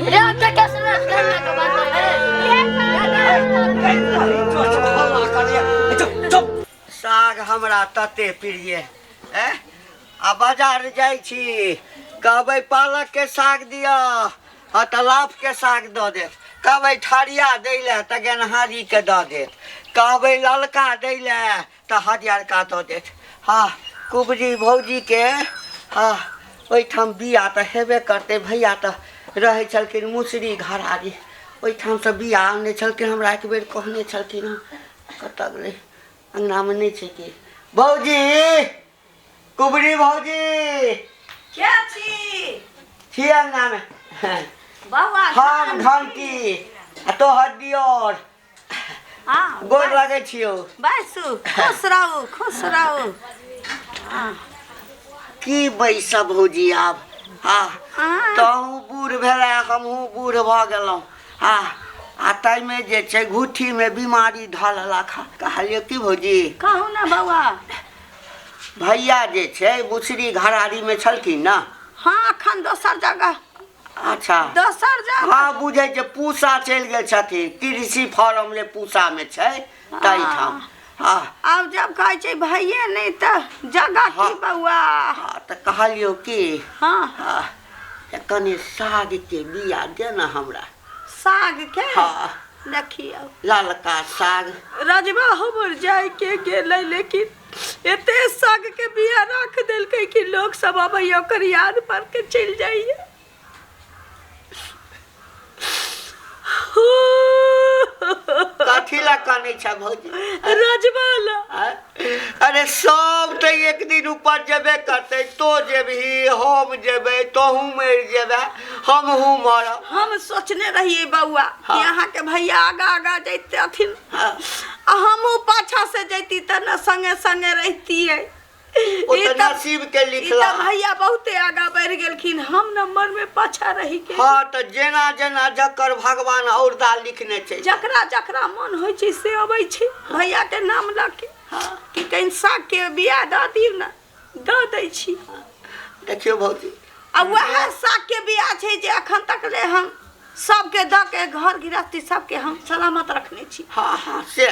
रे ओते कैसे करने के बात है। चुप चुप। साग हमरा तते प्रिय ए आ बाजार जाइ छी, कहबै पालक के साग दिअ, हँ तऽ लाफ के साग दऽ देत। कहबै ठरिया दै लए तऽ गेनहारी के दऽ देत। कहबै ललका दै लए तऽ हरियरका दऽ देत। हँ, कुबरी भौजीके, हँ, ओहिठाम बिया तऽ हेबे करतै। भैया तऽ रहै छलखिन मुसरी घरारी, ओहिठामसँ बिया आनने छलखिन। हमरा एक बेर कहने छलखिन हँ। कतऽ गेलै? अङ्गनामे नहि छै की? भौजी, कुबरी भौजी! के छी? छी अङ्गनामे। बौआ। हम घंटी आ तोहर दियोर। हाँ। गोर लगै छियौ। बैसू, खुश रहू, खुश रहू। की बैसब भौजी आब? हाँ, तहूँ बूढ़ भेला, हमहूँ बूढ़ भऽ गेलहुँ। हाँ, आ ताहिमे जे छै घुट्ठीमे बीमारी धऽ लेलक हँ। कहलियौ की भौजी? कहू ने बौआ। भैया जे छै मुसरी घरारीमे छलखिन ने? हाँ, अखन दोसर जगह। अच्छा। दोसर जगह। हाँ, बुझै छै, पूसा चलि गेल छथिन। कृषि फॉर्म ले पूसामे छै ताहिठाम। हाँ। आब जब कहै छै भैये नहि तऽ जगह की? हाँ। बौआ। हाँ, तऽ कहलियौ की? हाँ। हाँ, तऽ कनि सागके बिया दे ने हमरा। साग के? हाँ। देखियौ। ललका साग। रजबा हमर जाय के गेलै, लेकिन एते साग के बिया राख देलकै कि लोग सब अबैया, ओकर याद पर के चलि जाइया। कथी लए कनै छ भौजी? रजबा ला। आँय? अरे, सब तऽ एक दिन ऊपर जेबे करतै। तो जेबही, हम जेबै, तोहूँ मरि जेबै, हमहूँ मरब। हम सोचने रहियै बौआ कि अहाँके भैया आगा आगा जैतथिन आ हमहूँ पाछा से जैती तऽ ने संगे संगे रहितियै। ओ ई तऽ नसीब के ई लिखला। तऽ भैया बहुते आगा बढ़ि गेलखिन, हम नंबर में पाछा रहि गेल। हाँ, तऽ जेना जेना जकर भगवान औरदा लिखने छै। जकरा जकरा मन होइ छै से अबै छै भैया के नाम लऽ के कि कनि साग के बिया दऽ दियौ ने, दऽ दै छी। देखियौ भौजी। आ वएह साग के बिया छै जे अखन तक ले हम सबके दऽ के घर गृहस्थी सबके हम सलामत रखने छी। हाँ हाँ, से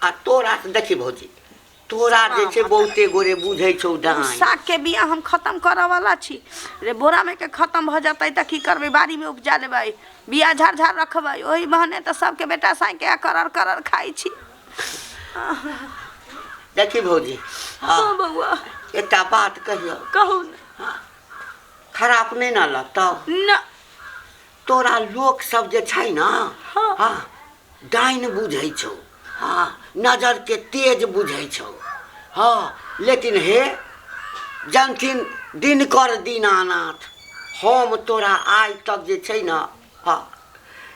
आ तोरा से देखी भौजी, तोरा जे छै बहुते गोरे बुझै छौ डाइन। साग के बिया हम खत्म करऽ वाला छी रे। बोरा में के खत्म भऽ जेतै तऽ की करबै? बाड़ी में उपजा लेबै, बिया झाड़ झाड़ रखबै। ओहि बहाने तऽ सबके बेटा साँइ के करर करर खाइ छी। देखी भौजी। हाँ बौआ। एकटा बात कहियौ? कहू ने। खराप नहि ने लगतौ? न। तोरा लोक सब जे छै ने, हाँ। हाँ, डाइन बुझै छौ, हाँ, नजर के तेज बुझै छौ, हाँ, लेकिन हे जानथिन दिनकर दीनानाथ, हम तोरा आइ तक जे छै ने, हाँ,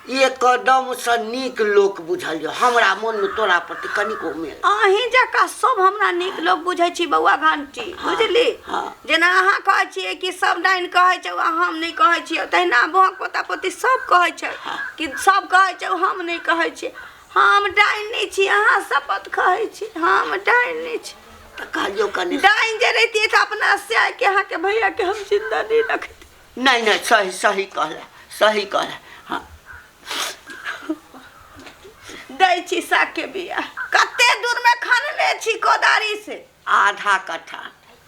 एकदमसँ नीक लोक बुझल यऽ। हमरा मोनमे तोरा प्रति कनिको मेल। अहीं जकाँ सब हमरा नीक लोक बुझै छी बौआ घंटी, बुझली? हाँ। जेना अहाँ कहै छियै कि सब डाइन कहै छै आ हम नहि कहै छियै, तहिना बौआ पोता पोती सब कहै छै कि सब कहै छै, हम नहि कहै छियै। हम डाइन नहि छी, अहाँ शपथ कहै छी, हम डाइन नहि छी। तऽ कहलियौ कनि डाइन जे रहितियै तऽ अपना से के अहाँके भैया के हम जिंदा नहि रखती। नहि नहि, सही सही कहले, सही कहले। हाँ। दै छी साग के बिया। कते दूर में खनने छी कोदारी से? आधा कट्ठा।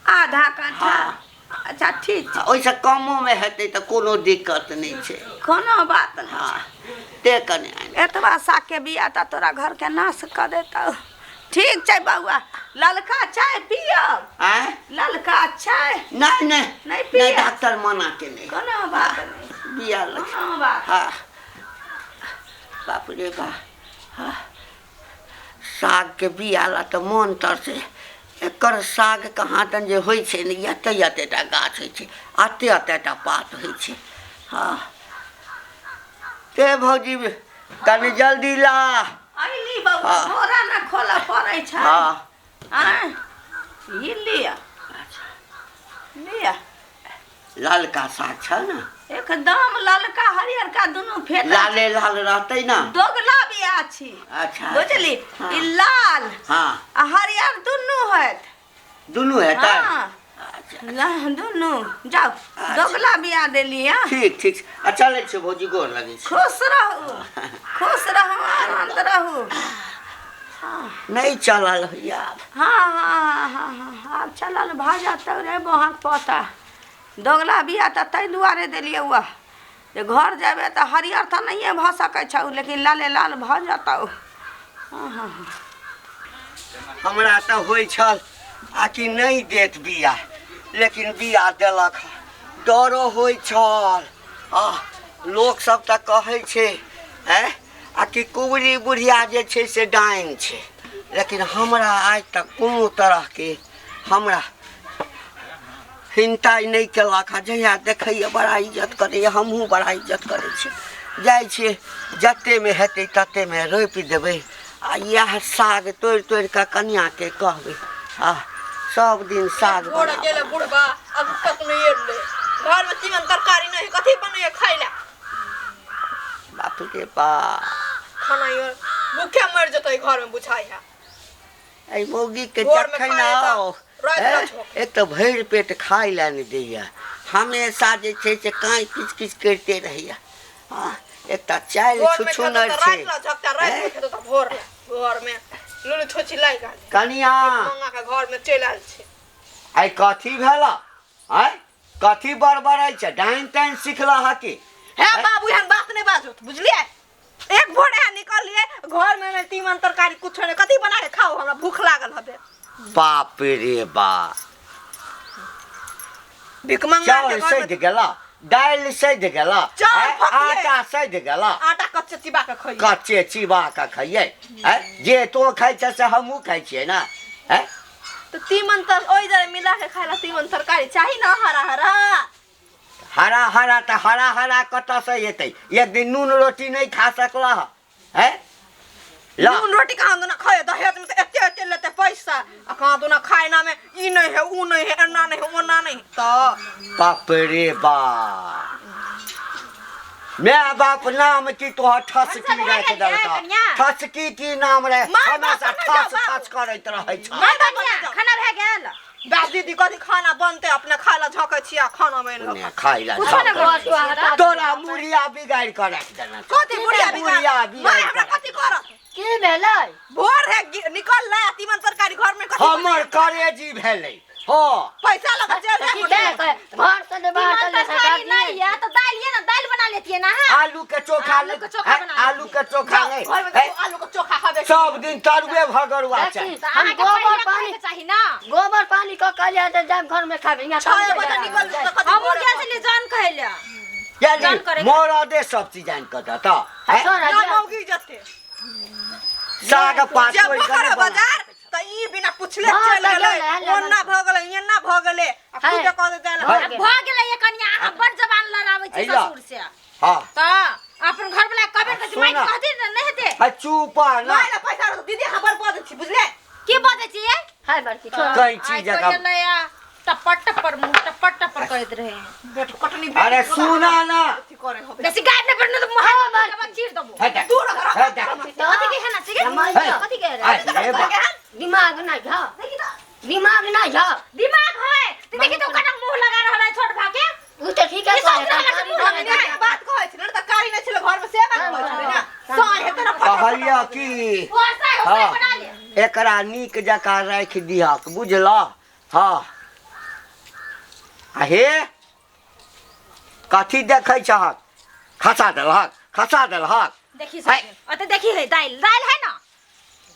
आधा कट्ठा? हाँ। अच्छा, ठीक छै। ओहिसँ कमोमे हेतै तऽ कोनो दिक्कत नहि छै। कोनो बात नहि। हाँ, ते कने आनि। एतबा साग के बिया तऽ तोरा घर के नाश कऽ देतौ। ठीक छै बौआ, ललका चाय पियब? आँय? ललका चाय। नहि नहि। नहि। नहि। पियब? डॉक्टर मना केने। कोनो बात नहि। बिया लग। कोनो बात। हाँ, बाप रे बा, हाँ, सागके बिया ला तऽ मोन तरसे। एकर साग कहाँ दन जे होइ छै ने, एते एतेटा गाछ होइ छै, एते एतेटा पात होइ छै। हाँ, ते भौजी, कनि जल्दी ला। अइली बौआ। हाँ। बोरा ने खोलऽ पड़ै छै। हाँ। आँय, ई लिअ, लिअ। ललका साग छै ने? एकदम ललका हरियरका दुनू फेटल। लाले लाल रहतै ने? दोगला बिया छी। अच्छा। बुझली? हाँ। ई लाल हाँ आ हरियर दुनू होयत। दुनू हेतै। हाँ। अच्छा। ला दुनू जाओ दोगला बिया देली हाँ। ठीक ठीक आ चलै छै भौजी, गोर लगै छै। खुश रहू, खुश रहू, आनंद रहू। नहि चलल होइया आब। हाँ हाँ हाँ हाँ, आब चलल भऽ जेतौ रे बहक पोता। दोगला बिया तऽ ताहि दुआरे देलियै वह जे घर जेबै तऽ हरियर तऽ नहिए भऽ सकै छौ, लेकिन लाले लाल भऽ जेतौ। हाँ हाँ हाँ। हमरा तऽ होइ छल आ कि नहि देत बिया, लेकिन बिया देलक। डरो होइ छल। आ लोक सब तऽ कहै छै आँय आ कि कुबरी बुढ़िया जे छै से डाइन छै, लेकिन हमरा आइ तक कोनो तरहके हमरा हिनताइ नहि केलक। आ जहिया देखैए बड़ा इज्जत करैए, हमहूँ बड़ा इज्जत करै छी। जाइ छियै जतेकमे हेतै ततेकमे रोपि देबै आ इएह साग तोड़ि तोड़ि कऽ कनिआँके कहबै आ सब दिन साग भोर बना। गेले बुढ़बा, अब तक नहीं एले। घर में तीमन तरकारी नहीं, कथी बने खाइ ला? बाप रे बाप, खाना यो भूखे मर जतै घर में बुझाइ है। एहि मौगीके भोर में जखन खाइ है तऽ आउ राति हैं, में छोक। एक तऽ भरि पेट खाइ लए नहि दैया, हमेशा जे छै से काँय किच किच करिते रहैया। हँ, एकटा चालि भोर में खेतौ छुछुनर तऽ छै। राति ला झकता, राति में हैं? खेतौ तऽ भोर ला। घर में लुलु छोची लागि गेल। कनिया मंगा के घर में चलि आयल छै। आइ कथी भेल? आँय, कथी बड़बड़ै छै? डाइन ताइन सिखलह हँ की? हे बाबू, एहन बात नहि बाजू, बुझलियै? एक भोर एहन निकललियै, घर में नहि तीमन तरकारी कुछो नहि, कथी बना के खाउ? हमरा भूख लागल हबे। बाप रे बाप, भिख मंगा के चावल घर में सधि गेला, दालि सधि गेला, चाउर आँय, फकले। आटा सधि गेला। आटा कच्चे चिबा के खइयै। कच्चे चिबा कऽ खइयै? आँय, जे तों खाइ छ से हमहूँ खाइ छियै ने। आँय, तऽ तीमन तर ओहि जरे मिला के खाइ ला तीमन तरकारी चाही ना, हरा हरा। हरा हरा तऽ हरा हरा कतऽसँ एतै? एक दिन नून रोटी नहि खा सकलह? हैं, ला। नून रोटी कहाँ दुना खाए? दहेज में तऽ एते एते लेते पैसा आ कहाँ दुना खाए ना में ई नहीं है, ऊ नहीं है, एना नहीं है, ओना नहीं है। तऽ बाप रे बाप, my बाप नाम की तोहर ठसकी भए राखि गेल यै, देलकऽ? कनिया? ठसकी की नाम रे? माय बाप हमेशा कहाँ जाउ ठस बाबू? ठस करैत रहै छ। माय बाप कनिया, कहाँ जाउ? खाना भए गेल? बा दीदी, कथी खाना बनते? अपने खाय ला झकै छी आ खाना बनि ने खाइ ला कुछो ने झपै। करै छियै। तोरा मुड़िया बिगाड़ि कऽ राखि देने छौ। कथी बुढ़िया? बुढ़िया माय बिगाड़ि हमरा कऽ। कथी करत? की भेलै? भोर है निकल ला तीमन तरकारी घर में कथी हमर बनेबै? करेजी भेलै हँ। पैसा लगा चल जा। की भेलै? घर से ने बाहर तीमन चले तरकारी नहीं है तो दाल ये ना, दाल बना लेती है ना। हाँ? आलू के चोखा। आलू के चोखा हैं, बना। आलू के चोखा नहीं घर में हैं, देखो आलू के चोखा खाबे। सब दिन तरुए भगरुआ देखी, चाही। तो हम अहाँके गोबर पहिले पानी खायके चाही ना। गोबर पानी कऽ कहलियै तऽ जायब घर में खाबे यहाँ। 6 बजे निकल तऽ कथी? हमहूँ भोरे गेल छलियै जन कहै लए। यानी जान करे। मरदे सब चीज आनि कऽ देतऽ, हैं? ना मौगी जते साग पात जब तोड़ि कऽ करे नहि बना। बाजार तऽ ई बिना पुछले हाँ, चलि तऽ गेलै। गेलै, हल्ला। ओना भऽ गेलै, एना भऽ गेलै आ है। खुदे कऽ देतै। है। आब भऽ गेलै ये कनिया, अहाँ बड़ जबान लड़ाबै छी अइला। ससुर से। हाँ। तऽ अपन घर वाला कबे के सुना। माइक कहती ने, नहि हेतै। आ चुप ना। माय ला पैसा रखो दीदी, हम बड़ बजै छी, बुझले? की बजै छियै? हाय बड़की, छोड़। कैंची आइ जकाँ। कहिया नया टप्पर टप्पर मुँह टप्पर टप्पर करैत रहे। बेट कटनी। अरे सुना ना। अथी करे होबे। बेसी गाय नहि पड़ने तऽ मुँह चीर देबो। हट, दूर रख। हट। कथी के है ना छियै? है। कथी के है? अरे बा। दिमाग नहीं झ, दिमाग नहीं झ। दिमाग है तो देखी तो कटक मुँह लगा रहल है छोट भाके। उ तऽ ठीके ई कहै ससुर हमरा से मुँह तरकारी लगा नहि, बात कहै छी ने तऽ कारी नहि छलै घर में से बात कहै छलै ना, साँझ हेतै ना फटाफट। कहलियऽ कि वर्षा है हाँ। बना ले। एकरा नीक जकाँ राखि दिहक, बुझलह? हँ, आ हे कथी देखै छहक? खसा देलहक, खसा देलहक। देखी सब ओते देखी है, दाल दाल है ना।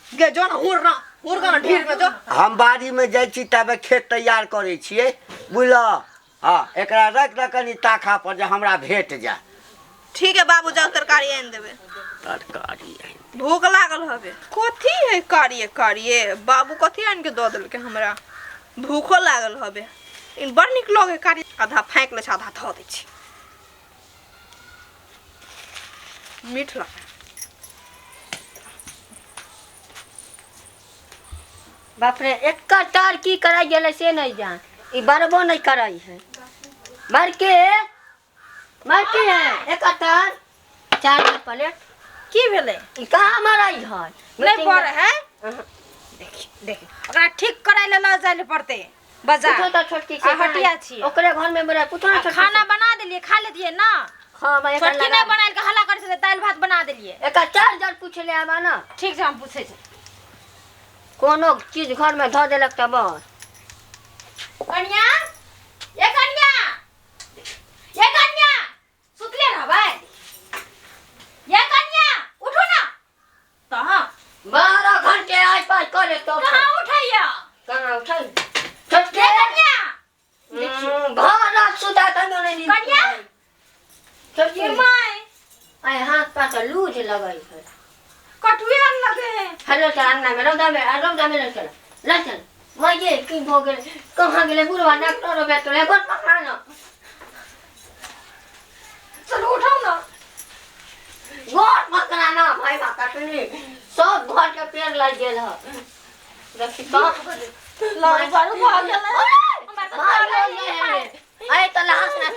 गे जो ना, हुर ना हुर ना ढीर में जो। हम बाड़ीमे जाइ छी तबे खेत तैयार करै छियै, बुझलह? हँ, एकरा राखि दऽ कनि ताखा पर जे हमरा भेट जाय। ठीक है बाबू, जाओ तरकारी आनि देबै। तरकारी आनि। भूख लागल हबे। कथी है कारिये कारिये? बाबू कथी आनि के दऽ देलकै? हमरा भूखो लागल हबे। इन बड़ नीक लगे कारी, आधा फाँकि लै छै, आधा धऽ दै छै, मीठ लगे। बाप रे, एकर तार की करै गेलै से नहीं जान। ई बरबो नहीं करै है। बड़के बड़के है एकर तार चार गो प्लेट। की भेलै? ई कहाँ मरै है? नहि पड़े है। देखी देखी, ओकरा ठीक करै लए लऽ जाइ लए पड़तै। बाजार। पूछो तो छोटकी से आ, हटिया छी। ओकरे घर में बड़ा पूछो ना आ, छोटकी खाना से। बना देलिए, खा लेतिए ना। हाँ भाई छोटकी नहीं बनायल के हल्ला करे छलै, दालि भात बना देलिए। एकर चार्जर पूछ ले आबा ना। ठीक छै, हम पूछै छी। कोनो चीज घर में धऽ देलक तऽ बस। कनिया, ए कनिया, ए कनिया, सुतले रहबै? ए कनिया, उठू ना। तऽ हाँ 12 घंटे आस पास करे तो कहाँ उठैया? कहाँ उठै छोटकी? ए कनिया, घर रात सुता त नहीं नींद। कनिया? छोटकी ए my, आइ हाथ पास लूज लगै है। कटुए आर लगे है। हेलो चल अंगना में रौदा में, रौदा में ले चल, ले चल। माये की भो गेल, कहाँ गेलै बुढ़वा? डॉक्टर बैठल है, गोर पकड़ा ना। चलू उठाउ ना। गोर पकड़ा ना भाई बा कटनी सब घर के पेड़ लग गेल है। देखी कहाँ लारू बारू भऽ गेलै। हमरा तऽ मार डर लगैए माय। अरे तो लहास ना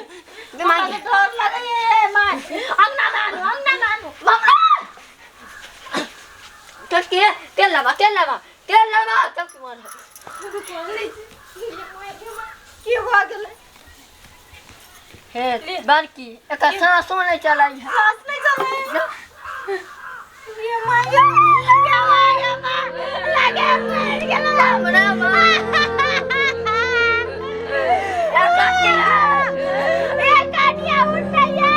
बीमार। हमरा तऽ डर लगैए माय। अंगना में आनू, अंगना में आनू। छोटकी तेल लगा, तेल लगा, तेल लगा तब की मार। की भऽ गेलै? हे बड़की एकर साँसो नहीं चलै है। साँस नहि चलै? ये my, ये my, ये my, लगे मरि गेलै। हमरा माय ए कनिया, उठैया,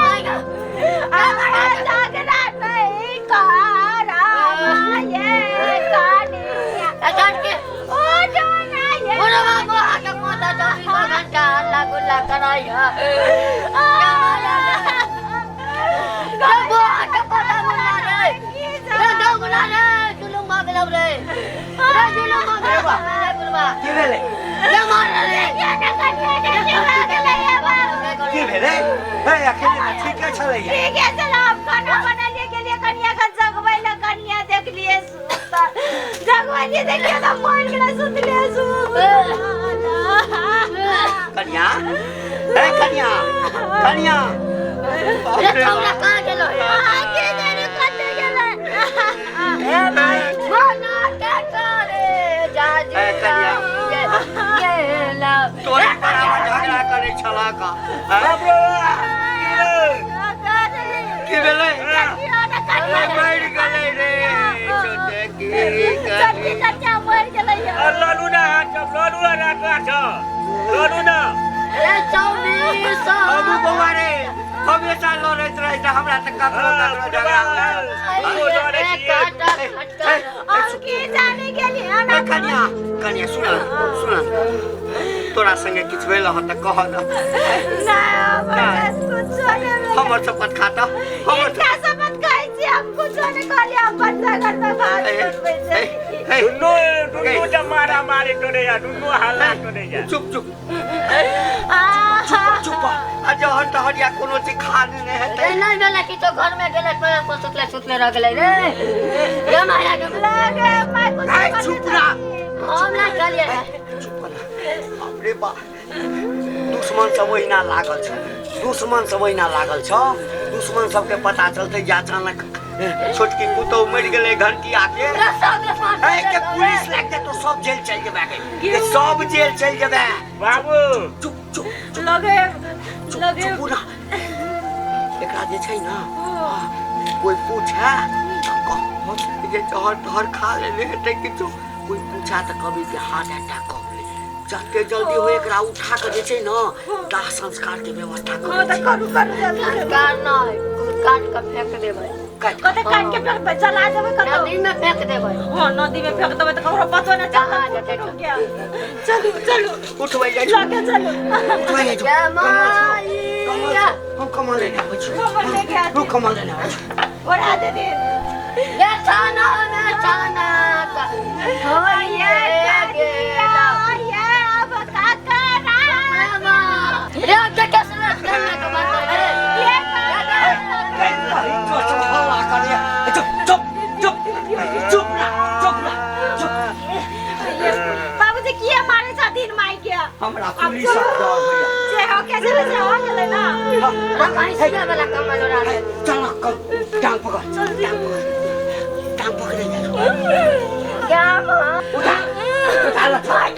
हमरा झगड़ा नहीं करब ये कनिया। छोटकी उठो ना ये। बुढ़वा बुढ़ा के कोता 24 घंटा हल्ला गुल्ला कराई है। बुढ़ा के कोता गुल्ला रे, रे दौगला रे, जुलुम भऽ गेलौ रे, रे जुलुम भऽ गेलौ रे बुढ़वा। की भेलै? रे मार रे। की भेलै? हे, अखन तऽ ठीके छलैया। ठीक है, चलो हम खाना बनेलिए गेलिए कनिया के जगबै ले। कनिया देखलिए सुतल, जगबैलिए, देखलिए तऽ मरि गेलै, सुतले सुतल। कनिया, हे कनिया, कनिया, बाप रे रे छौड़ा बाप। कहाँ गेलौ? आगे जाने कतऽ गेलै? हे भाई मना के करे जाजी। ए, कनिया। गेला। तोरे बराबर झगड़ा करै छला का? बाप रे, की की भेलै? कनिया मरि गेलै रे छोटकी। छोटकी कनिया मरि गेलै। लड़ू ना, लड़ू ना, रात लड़ू ना। रे 24। हमू बौआ रे हमेशा लड़ैत रहै छै, हमरा तऽ ककरो ककरो झगड़ा होइ छै। हम की जाने गेलिए? ए कनिया, कनिया, सुन सुन, तोरा संगे किछु भेल हँ तऽ कह न। ना, हमरा कुछो नहि भेलै। हमर शपथ खाता, हमर हिनका शपथ खाइ छी, हम कुछो नहि कहलियै। हम बच्चा घरमे भात बनबै छी। दुनू दुनू जब मारा मारी करे या दुनू हल्ला करे या। चुप चुप चुप चुप। आ जहर तहर या कोनो चीज खा लेने हेतै। रे नहीं भेलै कि तो घर में गेलै, पलंग पर सुतले सुतले रह गेलै रे, रे माया के लगे माय कुछो ए, चुप ना। हम नहीं कहलियै रे। चुप ना। बाप रे बाप, दुश्मन सब ओहिना लागल छ, दुश्मन सब ओहिना लागल छ। दुश्मन सबके पता चलतै जे अचानक छोटकी पुतहु मरि गेलै घरकिया के। रे सब दुश्मन। ए के पुलिस लागि जेतौ, सब जेल चलि जेबै गे, सब जेल चलि जेबै। बाबू। चुप चुप। लगे चुप। लगे। चुप ना। एकरा जे छै ना, कोई पूछे तऽ कहत जे जहर तहर खा लेने हेतै किछु। कोई पूछा तऽ कभी के हार्ट अटैक कऽ गेलै। जते जल्दी हो एकरा उठा कऽ जे छै न दाह संस्कार के व्यवस्था हाँ करै तऽ छी। करू करू जल्दी। संस्कार नहीं, काट के फेंक देबै। काटि कऽ। कतऽ काटि के फेंकबै? चला जेबै कतौ? नदी में फेंक देबै। हाँ, नदी में फेंक देबै तऽ ककरो पतो नहि कहाँ चलतै। जेतै? चलू चलू। उठबै जाइ छी। लगे चलू। उठबै जाइ छी। जय कमल छौ, कमल माइया। छौ, हम कमल लेने आबै छी। कमल लेके आती। रुक, कमल लेने आबै छी। ओढ़ा दे दे। ये छाना में छाना का होइए गेला। ये अब का करा? रे अब के सुन के बात रे। ये कही तो सब हल्ला करे। चुप चुप चुप चुप ना, चुप ना, चुप। बाबूजी, किया मारे छथिन माय के? हमरा पुलिस डर होइया। जे हो के चले, जे हो गेलै ना। हम भैंसिया वाला कमल ओढ़ा दे। चल कल, टांग पकड़, टांग पकड़, टांग पकड़े जा। क्या माँ? उठा उठा ल। भाई।